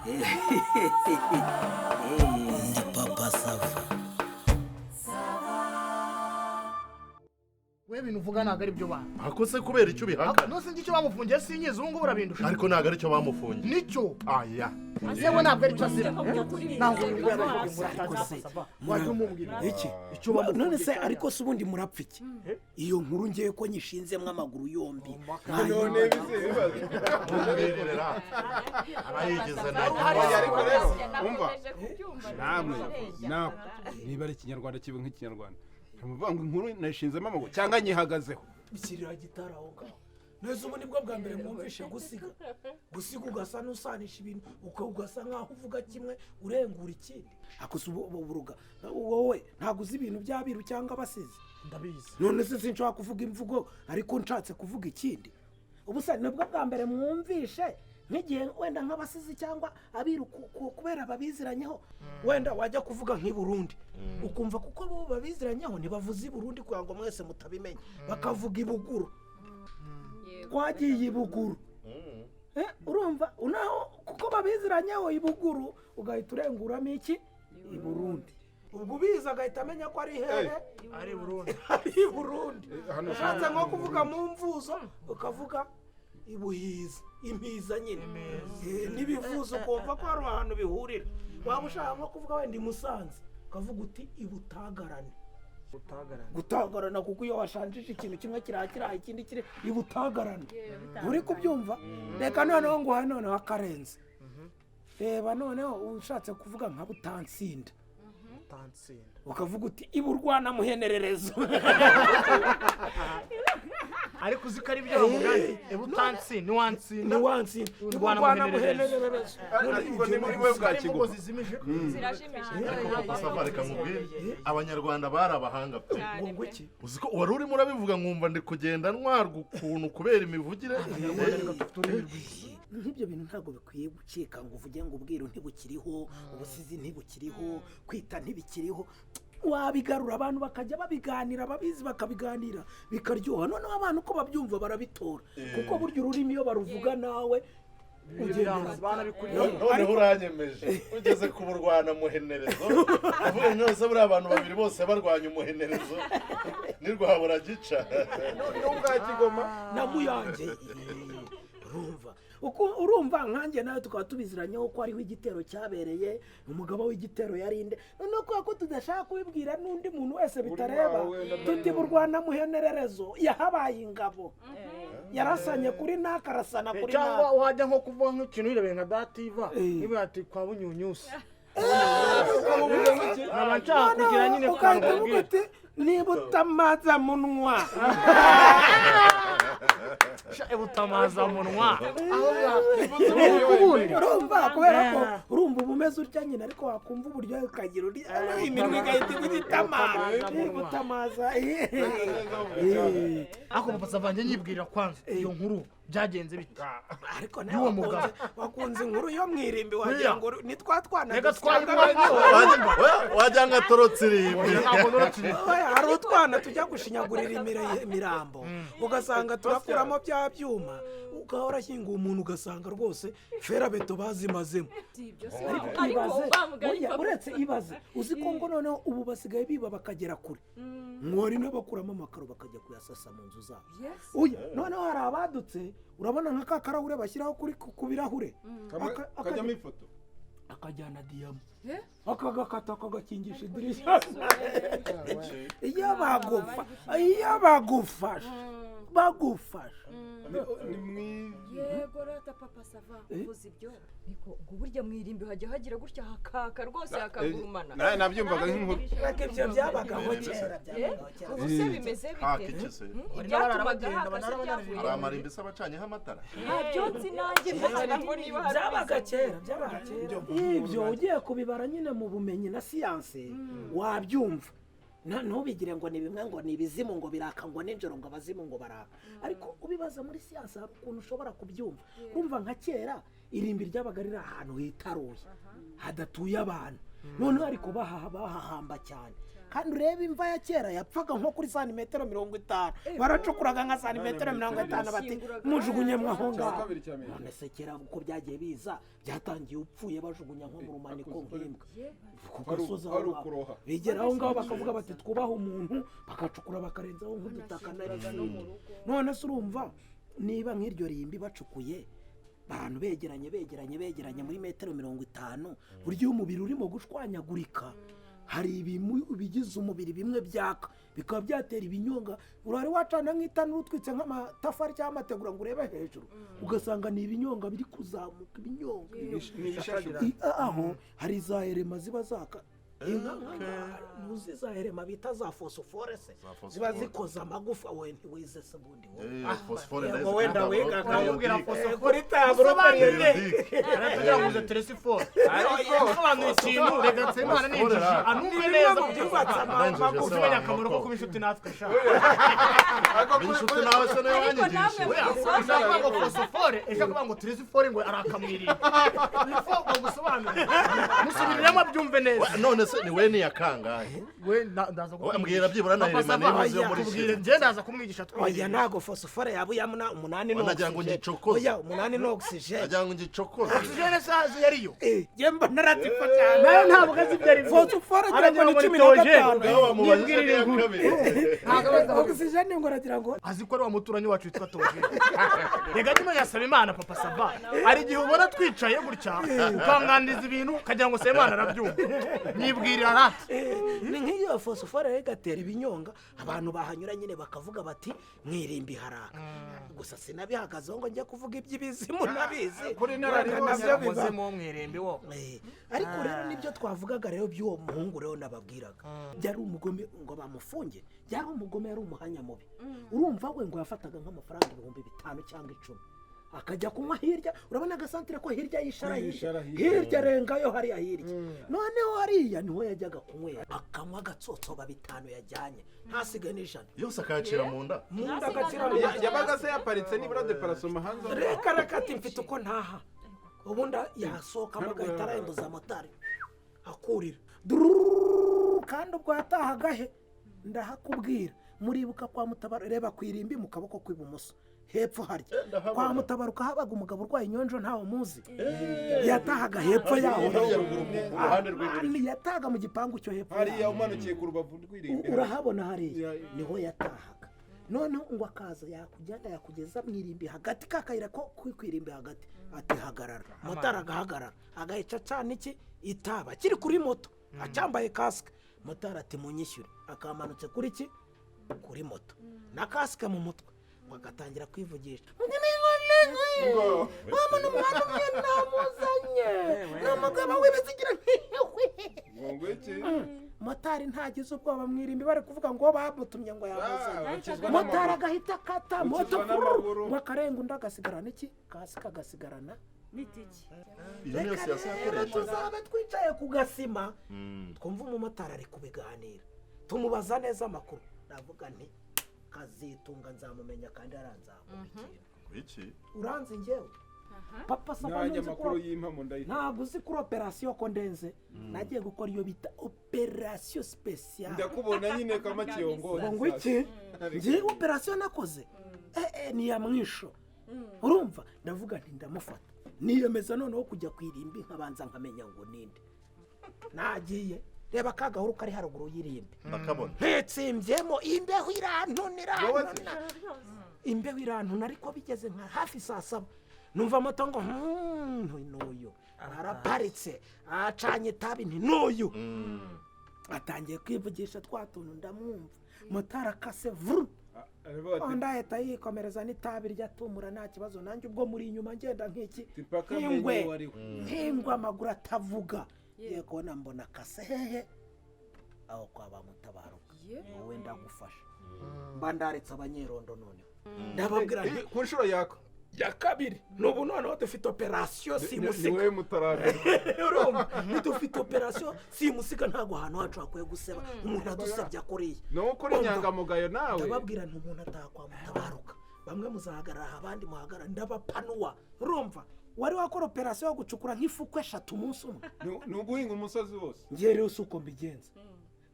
Ndi Papa Sava. We, ibintu uvuga ntabwo ari byo bana. Ako se kubera icyo ubihakana? Nose njye icyo bamufungiye sinyizi, ubu ngubu urabindusha. Ariko ntabwo aricyo bamufungiye. Nicyo. Aya. Yewe, ntabwo aricyo azira, ntabwo. Ariko se Wajya umumbwira iki? Icyo bamufungiye None se cyane. Ariko se ubundi murapfa iki? Iyo nkuru ngiye ko nyishinzemo amaguru yombi. None bise ibibazo. Mubwirira aba yigeze. Oya, ariko rero umva Nakomeje kubyumva. Namwe nawe niba ari Ikinyarwanda kiba nk'Ikinyarwanda, ntimuvuga ngo inkuru nashinzemo amaguru cyangwa nyihagazeho. Bishyirira gitari aho ngaho neza. Ubu nibwo bwa mbere mwumvishe gusiga, gusiga ugasa n'usanisha ibintu, ugasa nk'aho uvuga kimwe urengura ikindi. Ako se ubu buruga wowe ntabwo uzi ibintu by'abiru cyangwa abasizi? Ndabizi. None se sinshobora kuvuga imvugo ariko nshatse kuvuga ikindi? Ubu se nibwo bwa mbere mwumvishe nk'igihe wenda nk'abasizi cyangwa abiru kubera babiziranyeho, wenda wajya kuvuga nk'i Burundi ukumva kuko bo babiziranyeho ntibavuze i Burundi kugira ngo mwese mutabimenya, bakavuga i Buguru, twagiye i Buguru. Urumva unaho kuko babiziranyeho i Buguru, ugahita urenguramo iki? I Burundi. Ubwo ubizi agahita amenya ko ari hehe. Ari Burundi. Ari i Burundi. Hano Ushatse nko kuvuga mu mvuzo ukavuga ibuhiza, impiza nyine. N'ibivuzo ukumva ko hari ahantu bihurira. Waba ushaka nko kuvuga wenda i Musanze ukavuga uti ibutagarane. Gutagarana, kuko iyo washanjije ikintu kimwe kiriya kiriya ikindi kiri ibutagarane, uri kubyumva? Reka noneho nguhaye noneho akarenze. Reba noneho ushatse kuvuga nka Butansinda Utansinda. ukavuga uti iburwana muhenererezo. Ariko uzi ko ari byo bamugani, eba utansinda ntiwansinda. Ntiwansinda. Urwana iburwana muhenererezo. muhenererezo. Ariko ni muri we bwa Ari imvugo kigoma. zizimije. Zirajimije. Ariko Sava, reka nkubwire, Abanyarwanda bari abahanga pe. Cyane Ngo pe. iki? Uzi ko wari urimo urabivuga nkumva ndi kugenda ntwarwa ukuntu kubera imivugire. Nk'ibyo bintu ntabwo bikwiye gucika ngo uvuge ngo ubwiru ntibukiriho, ubusizi ntibukiriho, kwita ntibikiriho. Wabigarura abantu bakajya babiganira, ababizi bakabiganira bikaryoha. Noneho abantu uko babyumva barabitora, kuko burya ururimi iyo baruvuga nawe ugendera. Banabikuriye. Noneho uranyemeje ugeze ku burwana muhenerezo, uvuga nose buriya abantu babiri bose barwanya umuhenerezo nirwabura gica. N'ubwa kigoma. Na muyange. Urumva uko urumva nkanjye nawe tukaba tubiziranyeho ko hariho igitero cyabereye, umugabo w'igitero yarinde. Noneho kubera ko tudashaka kubibwira n'undi muntu wese bitareba, wawe wenda. Tuti burwana muhenererezo yahabaye ingabo yarasanye kuri naka, arasana kuri Cyangwa naka. wajya nko kuvuga nk'ikintu wirebeye nka dativa, niba ati kwa Bunyunyusi, nkaba nshaka kugira nyine Ugahita ukuntu uvuga mbabwira. uti niba utamaza munwa. Sha, ubutamaza munwa. Urumva kubera ko urumva uba umeze utya nyine, ariko wakumva uburyohe ukagira uri iminwa igahita igira itama niba utamaza. Ariko papa Sava, nyibwirira kwanza iyo nkuru byagenze bite? Ariko nawe Y'uwo mugabo. wakunze inkuru yo mu irimbi, wagira ngo ni twa twana Reka dusyaga. Twayibonye. Wajya ngo atorotse irimbi. Ntabwo norotse. Oya, hari utwana tujya gushinyagurira imirambo, ugasanga turakuramo bya byuma, ukaba warashyinguye umuntu ugasanga rwose ferabeto bazimazemo. Si ibyo se? Ariko Ariko ibaze wa mugani oya, papa. uretse ibaze, uzi ko ngo noneho ubu basigaye biba bakagera kure, mwari n'abakuramo amakaro bakajya kuyasasa mu nzu zabo. Oya, noneho hari abadutse, urabona nka ka karahure bashyiraho kuri ku birahure. Kajyamo ifoto. Akajyana diyama, Eh? akagakata, akagakingisha idirishya. Iyo bagufa, iyo bagufasha, bagufasha. Ni mwiza. Yego rata, Papa Sava, uvuze ibyo niko ngo burya mu irimbi hajya hagira gutya hakaka rwose, hakagurumana. Nawe nabyumvaga nk'inkuru. Ariko ibyo byabagaho kera, byabagaho kera. Ubu se bimeze Haka bite? iki se? Ibyatumaga Bagenda, haka se banara byavuye? Hari amarimbi se abacanyeho amatara? Ntabyo nzi nanjye, mbagira ngo niba hari Byabaga kera, byabaga kera. Ibyo ugiye kubibara nyine mu bumenyi na siyanse wabyumva. Ntubigire ngo ni bimwe ngo ni ibizimu ngo biraka ngo nijoro, ngo abazimu ngo baraka, ariko ubibaza muri siyanse hari ukuntu ushobora kubyumva. Urumva nka kera irimbi ryabaga riri ahantu hitaruye hadatuye abantu. Noneho ariko bahahamba cyane, kandi urebe imva ya kera yapfaga nko kuri santimetero 50, baracukuraga nka santimetero 50, bati mujugunye mwaho ngaho. Kabiri cya metero. None se kera uko byagiye biza, byatangiye upfuye bajugunya nko mu rumaniko nk'imbwa ku gasozi aho Ari ngaho. ukuroha. Bigera aho ngaho bakavuga bati twubahe umuntu, bagacukura bakarenzaho nk'udutaka n'ibindi. None se urumva niba nk'iryo rimbi bacukuye abantu begeranye begeranye begeranye muri metero 50, burya iyo umubiri urimo gushwanyagurika hari ibigize umubiri bimwe byaka, bikaba byatera ibinyonga. Urari wacana nk'itanura utwitse nk'amatafari cyangwa amategura ngo urebe hejuru, ugasanga ni ibinyonga biri kuzamuka, ibinyonga. Ni ibishashi. Aho hari za erema ziba zaka inka, ntuzi za erema bita za phosphore se? Za Ziba phosphore. zikoza amagufa. We ntiwize se bundi wowe? Phosphore. Yego, Ndayizi. wenda Kuri wigaga. taburo Uramubwira periodique. phosphore. Kuri taburo periodique. Aravuga ngo uze teresiforo asobanura ikintu. Reka Nsabimana ni injiji, anumve Ni bimwe neza. mu byubatse amagufa. Ujye umenya akamaro ko kuba inshuti natwe sha. Inshuti nawe se niwe Ariko wanyigishije? namwe Ushaka kuvuga ngo phosphore, ejo kuvuga ngo teresifore, ngo arakamwiriye ifo, ngo gusobanure musubiriremo abyumve neza. None se ni we ni iya kangahe? We ndaza We, mbwira byibura na Papa Herema Sava, niba uzi yo muri tubwire Chili. njye ndaza kumwigisha Oya, twigire. ntago phosphore yaba iya umunani ni Nagira ngo oxygen. ngicokoze. Oya, umunani ni oxygen. Nagira ngo ngicokoze. Oxygène sazi yariyo. Njye mba naratifa cyane. Nayo ntabwo azi ibyo ari byo. Phosphore ngira ngo Aragira ni ngo ni cumi na Theogene. gatanu. Ngaho wamubajije Nibwirire n'iya inkuru. kabiri. Oxygen ngo aragira ngo Azi ko ari wa muturanyi wacu witwa Theogene. Reka jya umenya Nsabimana, Papa Sava, hari igihe ubona twicaye gutya ukanganiriza ibintu ukagira ngo Nsabimana arabyumva. Nyibwirira rati. Ni nk'iyo phosphore rero igatera ibinyonga, abantu bahanyura nyine bakavuga bati mwirimbi haraka. Gusa sinabihagazeho ngo njye kuvuga iby'ibizimu nabizi. Kuri inararibonye. Wenda nabyo biba Umuzimu wo mwirimbi wo. Ariko rero nibyo twavugaga rero by'uwo muhungu rero nababwiraga, byari umugome ngo bamufunge, byari umugome, yari umuhanya mubi. Urumva we ngo yafataga nk'amafaranga 5000 cyangwa 10,000 akajya kunywa hirya. Urabona agasantire ko hirya y'ishara, Kuri hirya Ishara hirya. Hirya arengayo hariya hirya, noneho hariya niho yajyaga kunywera, akanywa agatsotsoba 5 yajyanye, ntasigaye n'100. Yose akayacira mu nda. Mu nda agacira. Yabaga se yaparitse nibura deparasoma hanze aho? Reka reka, ati mfite uko ntaha. Ubundi yasohokamo agahita arembuza motari akurira Dururururu. Kandi ubwo yatahaga he? Ndahakubwira. Muribuka kwa Mutabaro, reba ku irimbi mu kaboko kw'ibumoso hepfo harya? Ndahabona. Kwa Mutabaruka habaga umugabo urwaye inyonjo, ntawe muzi? Yatahaga hepfo yaho. Hirya ruguru ku ruhande rw'iburyo. Yatahaga mu gipangu cyo hepfo Hariya yaho. umanukiye ku rubavu rw'irimbi. Urahabona hariya? Ya. Niho yatahaga. Noneho ngo akaza yakujyana yakugeza mu irimbi hagati, ka kayira ko ku irimbi hagati, ati hagarara. Motari agahagarara, agahica acana iki itaba kiri kuri moto, acyambaye kasike. Motari ati munyishyure, akamanutse kuri ki kuri moto na kasike mu mutwe, ngo agatangira kwivugisha: "Mama, ni umwana umwe namuzanye, ni umugabo w'ibizigira." Ngo ngo iki? Motari ntagize ubwoba mu irimbi bari kuvuga ngo bamutumye ngo yamuzanye. Ah, ukizwa Motari n'amaguru. agahita akata moto. Ukizwa n'amaguru. Ngo akarenga undi agasigarana iki kasike, agasigarana n'itiki. Iyo niyo siyasa Reka rero yakoreshaga. tuzabe twicaye ku gasima, twumva umumotari ari kubiganira, tumubaza neza amakuru. Ndavuga nti kazitunga nzamumenya kandi aranzamura ikintu. Iki? Uranzi njyewe, Papa Sava? Nanjye Ntuzi amakuru ko y'impamo ndayifite. Ntabwo uzi kuri operasiyo ko ndenze, nagiye gukora iyo bita operasiyo spéciale. Ndakubona nyine kama kiyongozi. Ngo iki? Ngiye operasiyo nakoze ni iya mwisho. Urumva ndavuga nti ndamufata, niyemeza noneho kujya ku irimbi nkabanza nkamenya ngo ninde. Nagiye reba ka gahuru kari haruguru y'irimbi. Ndakabona. Ntitsimbyemo, imbeho irantuna, irantuna, imbeho irantuna. Ariko bigeze nka hafi saa 7 numva moto ngo n'uyu araparitse acanye itabi, nti n'uyu atangiye kwivugisha twa tuntu, ndamwumva. Motari akase vuru, Aravuga ati undi ahita yikomereza n'itabi rye atumura, nta kibazo. Nanjye ubwo muri inyuma ngenda nk'iki Mpaka menye nk'ingwe uwo ari we. nk'ingwe, amaguru atavuga. Ngiye kubona mbona akase hehe? Aho kwa ba Mutabaruka. Wowe ndagufasha, mba ndaretse abanyerondo, noneho ndababwira nti Ku nshuro yako ya kabiri n'ubu noneho dufite operasiyo ni simusiga. wowe mutarambirwa. Urumva dufite operasiyo simusiga, ntabwo ahantu hacu hakwiye guseba umuntu adusebya kuriya. Ni ukuri inyangamugayo nawe. Ndababwira nti umuntu ataha kwa Mutabaruka, bamwe muzahagarara aha, abandi muhagarara, ndabapanuwa. Urumva Wari wakora operasiyo yo gucukura nk'ifuku eshatu umunsi umwe. Ni uguhinga umusozi wose. Njye rero si uko mbigenza,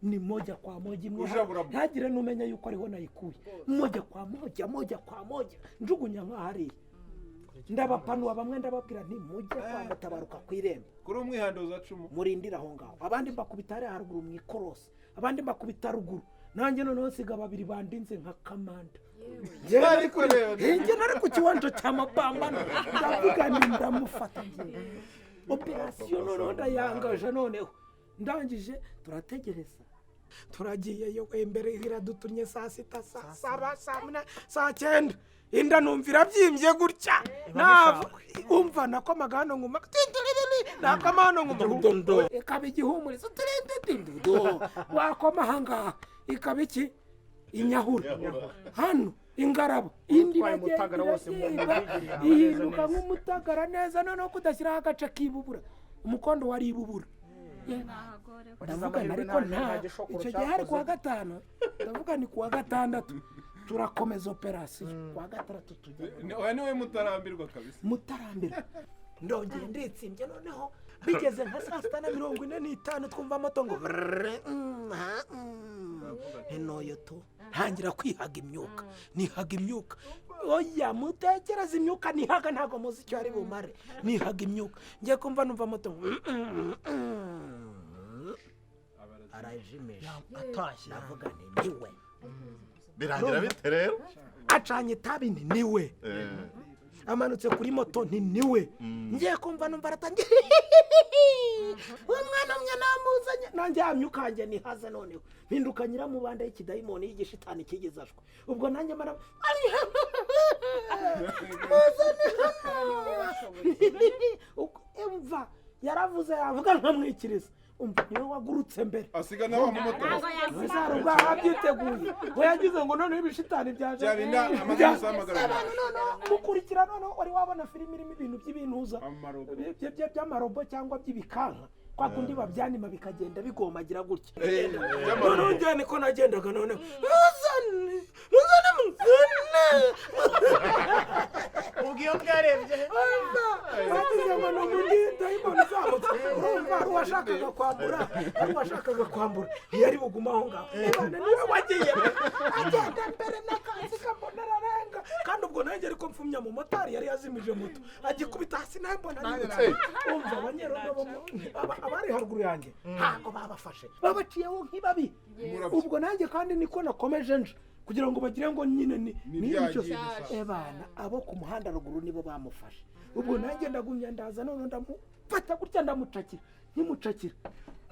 ni moja kwa moja imwe, Ujabura. ntagire n'umenya yuko ariho nayikuye. Moja kwa moja, moja kwa moja, njugunya nk'ahariya, ndabapanura bamwe, ndababwira nti mujye kwa Mutabaruka ku irembo. Kuri umwihanduza cumu. Murindire aho ngaho. Abandi mbakubita hariya haruguru mu ikorosi, abandi mbakubita ruguru. Nanjye noneho nsiga babiri bandinze nka kamanda. Njyewe nari Ariko rero njye nari ku kiwanja cya mapambano, ndavuga nti ndamufata njyewe. Operasiyo noneho ndayangaje. Noneho ndangije turategereza, turagiyeyo imbere iradutumye saa 6, saa 7, saa 8, saa 9, inda numva irabyimbye gutya. Nava umva nakomaga hano nguma tindiririri, nakoma hano nguma dondo, ikaba igihumurizo tirindirindido. Wakoma ahangaha ikaba iki, inyahura hano, ingaraba indi. Utwaye umutagara wose mu iragenda mubiri, ihinduka neza. nk'umutagara neza. Noneho kudashyiraho agace k'ibubura, umukondo wari ibubura. Ndavuga nti ariko nta icyo gihe hari kuwa gatanu, ndavuga ni kuwa gatandatu turakomeza operasiyo, kuwa gatandatu tujya. Oya, niwe mutarambirwa kabisa. Mutarambirwa. Ndongeye nditsimbye. Noneho bigeze nka saa 6:45, twumva moto ngo brrrr, ha, enoyo tu ntangira kwihaga imyuka, nihaga imyuka. Oya, mutekereze imyuka nihaga, ntabwo muzi icyo ari bumare. Nihaga imyuka, ngiye kumva numva moto ngo arajimisha. Atashye. Ndavuga nti niwe. Birangira bite rero? Acanye itabi, nti niwe. Amanutse kuri moto, nti niwe. Ngiye kumva numva aratangiye, umwana umwe namuzanye. Nanjye ya myuka yanjye nihaze, noneho mpinduka nyiramubanda y'ikidayimoni, y'igishitani kigeze ashwe. Ubwo nanjye mara muzane hano. Umva yaravuze, yavuga nkamwikiriza. Umva niwe wagurutse mbere. Asiga na wa mumotari. Ese hari ubwo abyiteguye, we yagize ngo noneho ibishitani byaje. Bya bindi amasaha amagana. Abantu noneho mukurikira. Noneho wari wabona filime irimo ibintu by'ibintuza Amarobo. by'amarobo cyangwa by'ibikanka, kwa kundi babyanima bikagenda bigomagira gutya? By'amarobo. Noneho njyewe niko nagendaga. Noneho muzane, muzane, muzane. Ubwo iyo mbwarebye. Bagize ngo ni umundi dayimoni uzamutse. Urumva hari uwashakaga kwambura, hari uwashakaga kwambura, ntiyari bugume aho ngaho. Ibana niwe wagiye agenda mbere n'akazi kambona ararenga. Kandi ubwo nanjye ariko mfumya mu motari yari yazimije moto, agikubita hasi, nawe mbona arirutse. Umva abanyerondo bo abari haruguru yanjye ntabwo babafashe, babaciyeho nk'ibabi. Umurabyo. Ubwo nanjye kandi niko nakomeje nje kugira ngo bagire ngo nyine ni Ni ni rya icyo gihe gusa. Ebana abo ku muhanda ruguru nibo bamufashe. Ubwo nanjye ndagumya ndaza, noneho ndamufata gutya, ndamucakira. Nkimucakira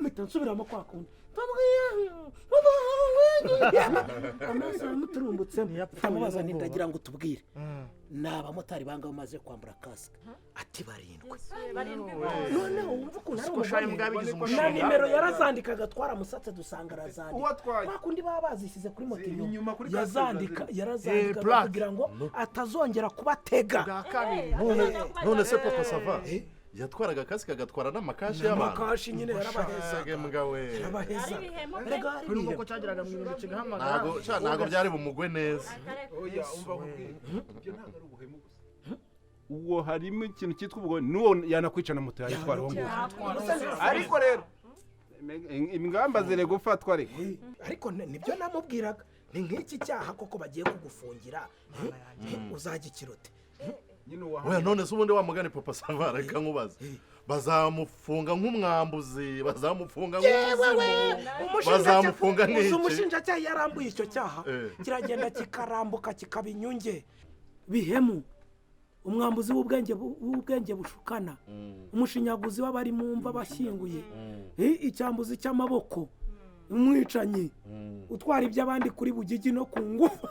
mpita nsubiramo kwa kundi, amaso yamuturumbutsemo. Ndamubaza nti ndagira ngo tubwire, ni abamotari bangahe umaze kwambura kasike? Ati barindwi. Noneho wumva ukuntu ari Siko shari umugome. mbwa bigize Na umushinga. nimero yarazandikaga, twaramusatse dusanga arazandika. Uwo atwaye. Kwa kundi baba bazishyize kuri moto Inyuma inyuma kuri kasike. yazandika. Ziri. Yarazandikaga Plaque. kugira ngo atazongera kubatega. Bwa kabiri. None se papa sava yatwaraga kasike agatwara n'amakashi y'abantu? Amakashi nyine yarabahezaga. Mbwa we. Yarabahezaga. Erega hari Kuri ibihembo. uko cyageraga mu irungu kigahamagara. Ntago sha, ntago byari bumugwe neza. Oya, umva nkubwire, ibyo ntabwo ari ubuhemu gusa, uwo harimo ikintu cyitwa ubwo n'uwo yanakwica na moto yayitwara uwo nguwo. Ariko rero ingamba ziri gufatwa ariko. Ariko nibyo namubwiraga, ni nk'iki cyaha koko bagiye kugufungira, uzajya ikirote. Nyine uwo Oya, none se ubundi wa mugani papa sava, reka nkubaze, bazamufunga nk'umwambuzi, bazamufunga nk'umuzimu, bazamufunga Uzi nk'iki? umushinjacyaha yarambuye icyo cyaha, kiragenda kikarambuka kikaba inyunge. Bihemu, umwambuzi w'ubwenge w'ubwenge bushukana, umushinyaguzi w'abari mu mva bashyinguye, icyambuzi cy'amaboko, umwicanyi utwara iby'abandi kuri bugigi no ku ngufu,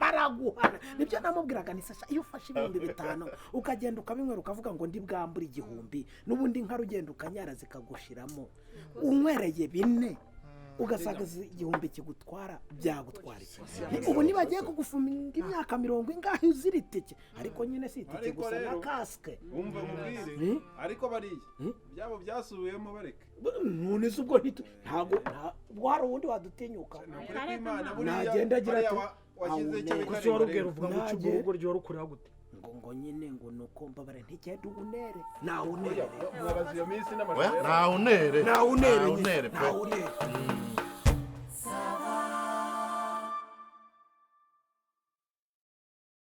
baraguhana. Nibyo namubwiraga ni sasha, iyo ufashe 5000 ukagenda ukabinywera, ukavuga ngo ndi bwambure 1000, n'ubundi nka rugenda ukanyara zikagushiramo. Unywereye 4 ugasanga 1000 kigutwara, byagutwara iki? Ubu nibagiye kugufunga imyaka mirongo ingahe uzira itike. Ariko nyine si itike Ariko gusa na rero- kasike. Wumva nkubwire, ariko bariya byabo byasubiyemo, bareke. None se ubwo ntabwo ubwo hari uwundi wadutinyuka? Ni ukuri kw'Imana, buriya Nagenda agira bariya ati, washyize icyo "Awune." bita Kuki warubwira ringarenga. uvuga ngo uca Nanjye- ubwo ryo warukorera gute? Ngo nyine ngo nuko mbabare ntigende unere nawe unere. Mwabaza iyo minsi Oya, n'amashusho. nta unere. Nawe unere Nta nyine, unere pe. nawe unere.